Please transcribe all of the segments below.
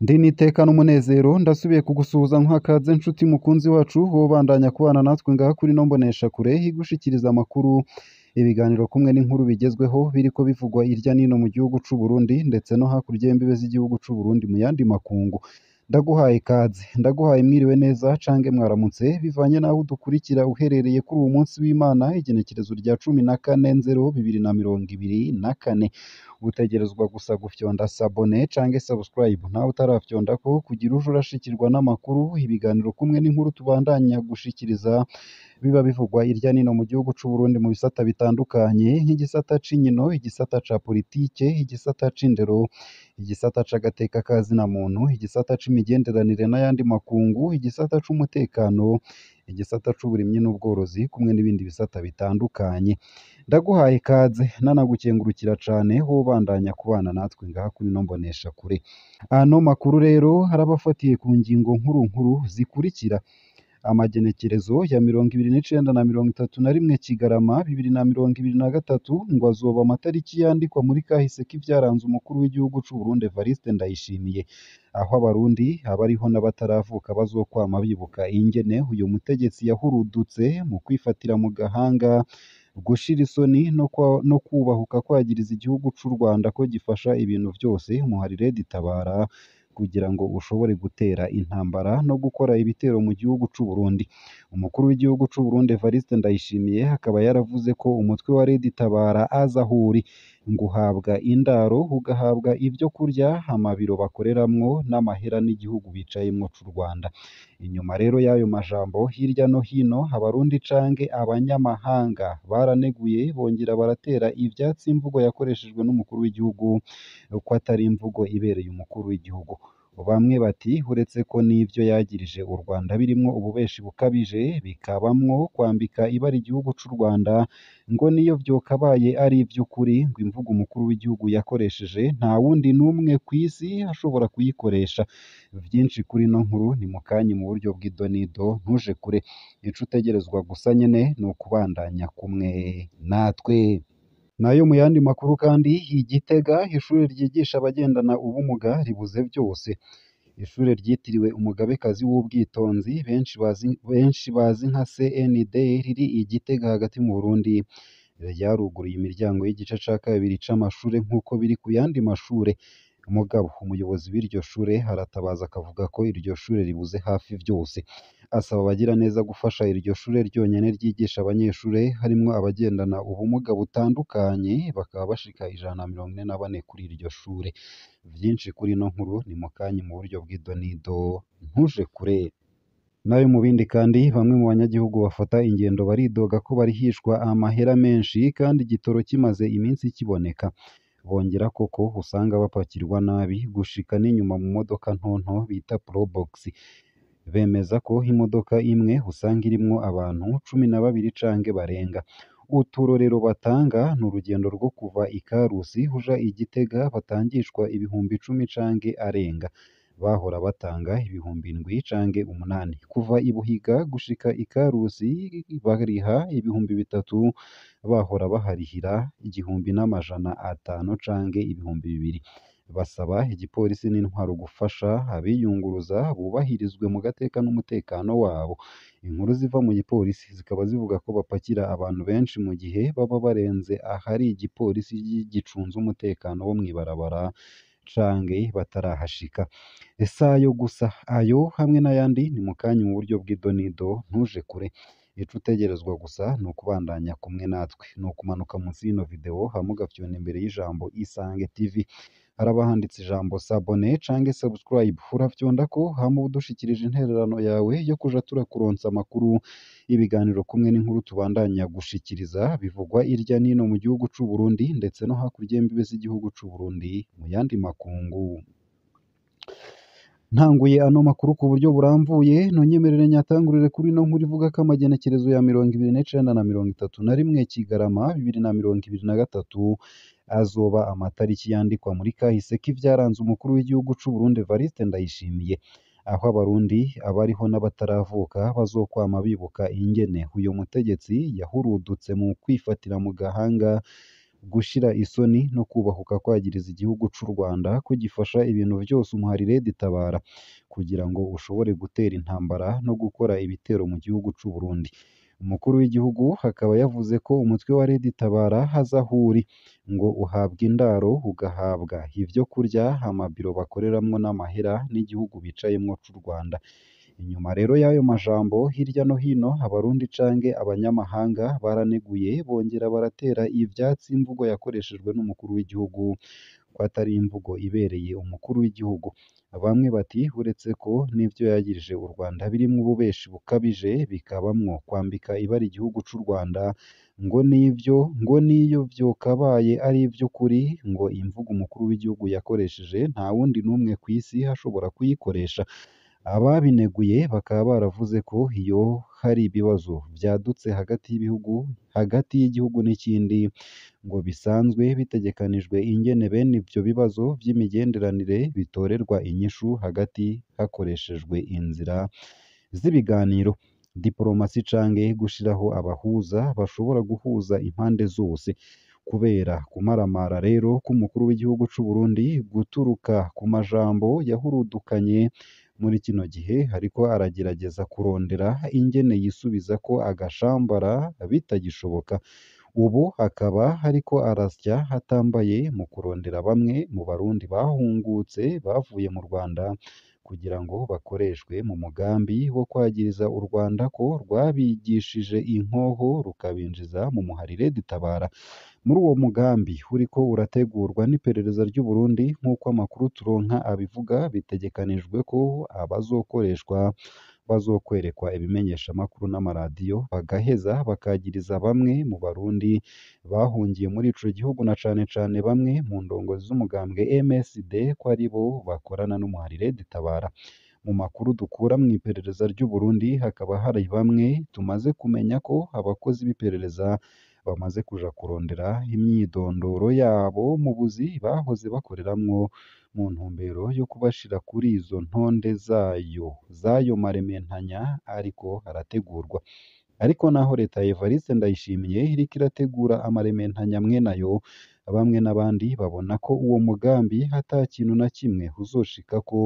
Ndi n'iteka n'umunezero ndasubiye kugusuhuza nkuha ikaze nshuti mukunzi wacu wobandanya kubana natwe ngaha kuri ino mboneshakure igushikiriza amakuru, ibiganiro kumwe n'inkuru bigezweho biriko bivugwa irya nino mu gihugu c'u Burundi ndetse no hakurya y'imbibe z'igihugu c'u Burundi mu yandi makungu. Ndaguhaye ikaze, ndaguhaye mwiriwe neza cange mwaramutse bivanye n'aho udukurikira uherereye kuri uwu munsi w'Imana igenekerezo rya 14/0/2024. Utegerezwa gusa gufyonda sabone cange subscribe nawe utarafyondako kugira uje urashikirwa n'amakuru, ibiganiro kumwe n'inkuru tubandanya gushikiriza biba bivugwa irya nino mu gihugu c'u Burundi mu bisata bitandukanye nk'igisata c'inkino, igisata ca politike, igisata c'indero, igisata c'agateka ka zina muntu, igisata c'imigenderanire n'ayandi makungu, igisata c'umutekano, igisata c'uburimyi n'ubworozi kumwe n'ibindi bisata bitandukanye. Ndaguhaye ikaze nanagukengurukira cane wobandanya kubana natwe ngaha kuri ino mboneshakure. Ano makuru rero araba afatiye ku ngingo nkuru nkuru zikurikira: amagenekerezo ya 29 na 31 Kigarama 2023 ngo azoba amatariki yandikwa muri kahise k'ivyaranze umukuru w'igihugu c'u Burundi Evariste Ndayishimiye, aho abarundi abariho n'abataravuka bazokwama bibuka ingene uyu mutegetsi yahurudutse mu kwifatira mu gahanga, gushira isoni no kubahuka kwagiriza igihugu c'u Rwanda ko gifasha ibintu vyose umuharire Tabara kugira ngo ushobore gutera intambara no gukora ibitero mu gihugu c'u Burundi. Umukuru w'igihugu c'u Burundi Evariste Ndayishimiye akaba yaravuze ko umutwe wa Red Tabara aza aho uri, ngo uhabwa indaro, ugahabwa ivyo kurya, amabiro bakoreramwo n'amahera n'igihugu bicayemwo c'u Rwanda. Inyuma rero y'ayo majambo hirya no hino abarundi cange abanyamahanga baraneguye bongera baratera ivyatsi imvugo yakoreshejwe n'umukuru w'igihugu ko atari imvugo ibereye umukuru w'igihugu. Bamwe bati uretse ko n'ivyo yagirije u Rwanda birimwo ububeshi bukabije, bikabamwo kwambika ibara igihugu c'u Rwanda, ngo niyo vyokabaye ari ivy'ukuri ngo imvugo umukuru w'igihugu yakoresheje nta wundi n'umwe kw'isi ashobora kuyikoresha. Vyinshi kuri ino nkuru ni mukanya mu buryo bw'idonido, ntuje kure. Ico utegerezwa gusa nyene ni ukubandanya kumwe natwe. Nayo mu yandi makuru kandi, i Gitega ishure ryigisha abagendana ubumuga ribuze vyose. Ishure ryitiriwe umugabekazi w'ubwitonzi benshi bazi nka CND riri i Gitega hagati mu Burundi, ryaruguruye imiryango y'igice ca kabiri c'amashure nk'uko biri ku yandi mashure. Mugabo umuyobozi w'iryo shure aratabaza akavuga ko iryo shure ribuze hafi vyose. Asaba abagiraneza gufasha iryo shure ryonyene ryigisha abanyeshure harimwo abagendana ubumuga butandukanye, bakaba bashika 144 kuri iryo shure. Vyinshi kuri ino nkuru ni mukanya mu buryo bw'idonido, ntuje kure. Nayo mu bindi kandi, bamwe mu banyagihugu bafata ingendo baridoga ko barihishwa amahera menshi kandi igitoro kimaze iminsi kiboneka. Bongera koko usanga bapakirwa nabi gushika n'inyuma mu modoka ntonto bita Probox. Bemeza ko imodoka imwe usanga irimwo abantu 12 canke barenga. Uturorero batanga ni urugendo rwo kuva i Karusi uja i Gitega batangishwa 10,000 canke arenga. Bahora batanga 7,000 canke 8,000. Kuva i Buhiga gushika i Karusi bariha 3,000, bahora baharihira 1,500 canke 2,000. Basaba igipolisi n'intwaro gufasha abiyunguruza bubahirizwe mu gateka n'umutekano wabo. Inkuru ziva mu gipolisi zikaba zivuga ko bapakira abantu benshi mu gihe baba barenze ahari igipolisi gicunze umutekano wo mw'ibarabara canke batarahashika. Si ayo gusa, ayo hamwe n'ayandi ni mukanya mu buryo bw'idonido, ntuje kure. Ico utegerezwa gusa ni ukubandanya kumwe natwe, ni ukumanuka munsi y'ino video hama ugafyonda imbere y'ijambo Isange TV. Haraba handitse ijambo sabone cange subscribe, urafyondako hama uba udushikirije intererano yawe yo kuja turakuronsa amakuru, ibiganiro kumwe n'inkuru tubandanya gushikiriza bivugwa irya nino mu gihugu c'u Burundi ndetse no hakurya y'imbibe z'igihugu c'u Burundi mu yandi makungu. Ntanguye ano makuru ku buryo burambuye, nonyemerere nyatangurire kuri ino nkuru ivuga ko amagenekerezo ya 29 na 31 Kigarama 2023 azoba amatariki yandikwa muri kahise k'ivyaranze umukuru w'igihugu c'u Burundi Evariste Ndayishimiye, aho abarundi abariho n'abataravuka bazokwama bibuka ingene uyu mutegetsi yahurudutse mu kwifatira mu gahanga, Gushira isoni no kubahuka kwagiriza igihugu c'u Rwanda ko gifasha ibintu vyose umuhari Red Tabara kugira ngo ushobore gutera intambara no gukora ibitero mu gihugu c'u Burundi. Umukuru w'igihugu akaba yavuze ko umutwe wa Red Tabara aza aho uri ngo uhabwa indaro, ugahabwa ivyo kurya, amabiro bakoreramwo n'amahera n'igihugu bicayemwo c'u Rwanda. Inyuma rero y'ayo majambo, hirya no hino abarundi canke abanyamahanga baraneguye bongera baratera ivyatsi imvugo yakoreshejwe n'umukuru w'igihugu ko atari imvugo ibereye umukuru w'igihugu. Bamwe bati uretse ko n'ivyo yagirije u Rwanda birimwo ububeshi bukabije, bikabamwo kwambika ibara igihugu c'u Rwanda, ngo nivyo ngo niyo vyokabaye ari ivy'ukuri, ngo imvugo umukuru w'igihugu yakoresheje nta wundi n'umwe kw'isi ashobora kuyikoresha. Ababineguye bakaba baravuze ko iyo hari ibibazo vyadutse hagati y'ibihugu, hagati y'igihugu n'ikindi, ngo bisanzwe bitegekanijwe ingene bene ivyo bibazo vy'imigenderanire bitorerwa inyishu hagati hakoreshejwe inzira z'ibiganiro, diporomasi canke gushiraho abahuza bashobora guhuza impande zose. Kubera kumaramara rero k'umukuru w'igihugu c'u Burundi guturuka ku majambo yahurudukanye muri kino gihe, ariko aragerageza kurondera ingene yisubizako agashambara bitagishoboka. Ubu akaba ariko arasya atambaye mu kurondera bamwe mu Barundi bahungutse bavuye mu Rwanda kugira ngo bakoreshwe mu mugambi wo kwagiriza u Rwanda ko rwabigishije inkoho rukabinjiza mu muhari Red Tabara. Muri uwo mugambi uriko urategurwa n'iperereza ry'u Burundi nk'uko amakuru turonka abivuga, bitegekanijwe ko abazokoreshwa bazokwerekwa ibimenyeshamakuru n'amaradiyo, bagaheza bakagiriza bamwe mu Barundi bahungiye muri ico gihugu na cane cane bamwe mu ndongozi z'umugambwe MSD ko aribo bakorana n'umuhari Red Tabara. Mu makuru dukura mw'iperereza ry'u Burundi hakaba hari bamwe tumaze kumenya ko abakozi b'iperereza bamaze kuja kurondera imyidondoro yabo mu buzi bahoze bakoreramwo mu ntumbero yo kubashira kuri izo ntonde zayo z'ayo marementanya ariko arategurwa. Ariko naho leta ya Evariste Ndayishimiye iriko irategura amarementanya mwene ayo, bamwe n'abandi babona ko uwo mugambi ata kintu na kimwe uzoshikako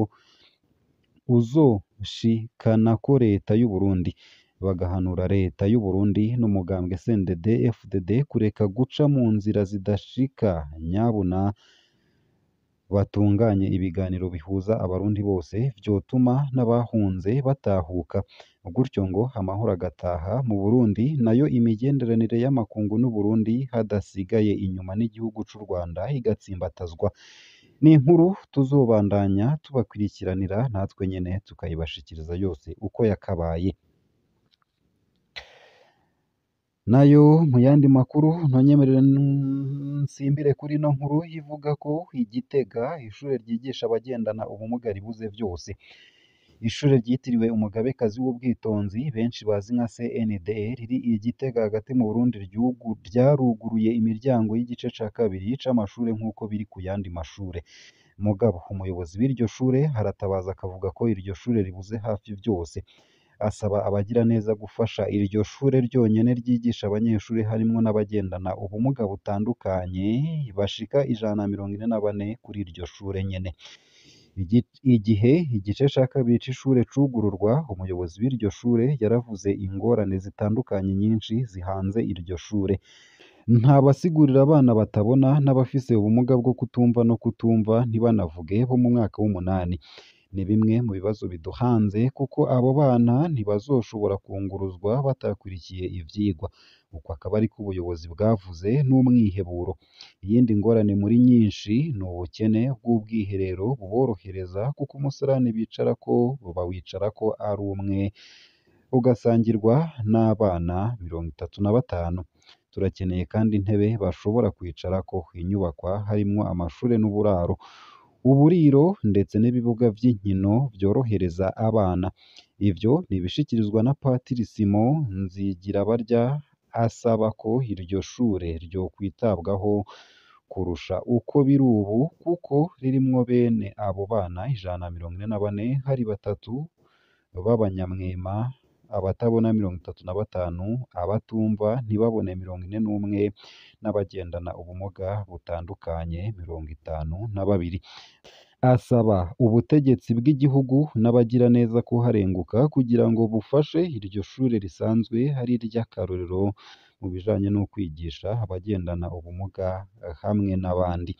uzoshikanako leta y'u Burundi. Bagahanura leta y'u Burundi n'umugambwe CNDD FDD kureka guca mu nzira zidashika nyabuna batunganye ibiganiro bihuza abarundi bose vyotuma n'abahunze batahuka, gutyo ngo amahoro agataha mu Burundi, nayo imigenderanire y'amakungu n'u Burundi hadasigaye inyuma n'igihugu c'u Rwanda igatsimbatazwa. Ni inkuru tuzobandanya tubakurikiranira natwe nyene tukayibashikiriza yose uko yakabaye. Nayo mu yandi makuru ntonyemerere nsimbire kuri ino nkuru ivuga ko i Gitega ishure ryigisha abagendana ubumuga ribuze vyose. Ishure ryitiriwe umugabekazi w'ubwitonzi benshi bazi nka CNDR riri i Gitega hagati mu Burundi ryaruguruye imiryango y'igice ca kabiri c'amashure nk'uko biri ku yandi mashure. Mugabo umuyobozi w'iryo shure aratabaza akavuga ko iryo shure ribuze hafi vyose. Asaba abagiraneza gufasha iryo shure ryonyene ryigisha abanyeshure harimwo n'abagendana ubumuga butandukanye bashika 144 kuri iryo shure nyene. Igihe igice ca kabiri c'ishure cugururwa, umuyobozi w'iryo shure yaravuze ingorane zitandukanye nyinshi zihanze iryo shure. Nta basigurira abana batabona n'abafise ubumuga bwo kutumva no kutumva ntibanavuge bo mu mwaka w'umunani. Ni bimwe mu bibazo biduhanze kuko abo bana ntibazoshobora kunguruzwa batakurikiye ivyigwa. Uko akaba ariko ubuyobozi bwavuze n'umwiheburo. Iyindi ngorane muri nyinshi ni ubukene bw'ubwiherero buborohereza kuko umusarani bicarako bawicarako ari umwe ugasangirwa n'abana 35. Turakeneye kandi intebe bashobora kwicarako, inyubakwa harimwo amashure n'uburaro, uburiro ndetse n'ibibuga vy'inkino vyorohereza abana. Ivyo ni ibishikirizwa na Patiri Simon Nzigirabarya asaba ko iryo shure ryokwitabwaho kurusha uko biri ubu kuko ririmwo bene abo bana 144, hari batatu b'abanyamwema abatabona 35, abatumva ntibabone 41 n'abagendana ubumuga butandukanye 52. Asaba ubutegetsi bw'igihugu n'abagiraneza kuharenguka kugira ngo bufashe iryo shure risanzwe ari iry'akarorero mu bijanye no kwigisha abagendana ubumuga hamwe n'abandi.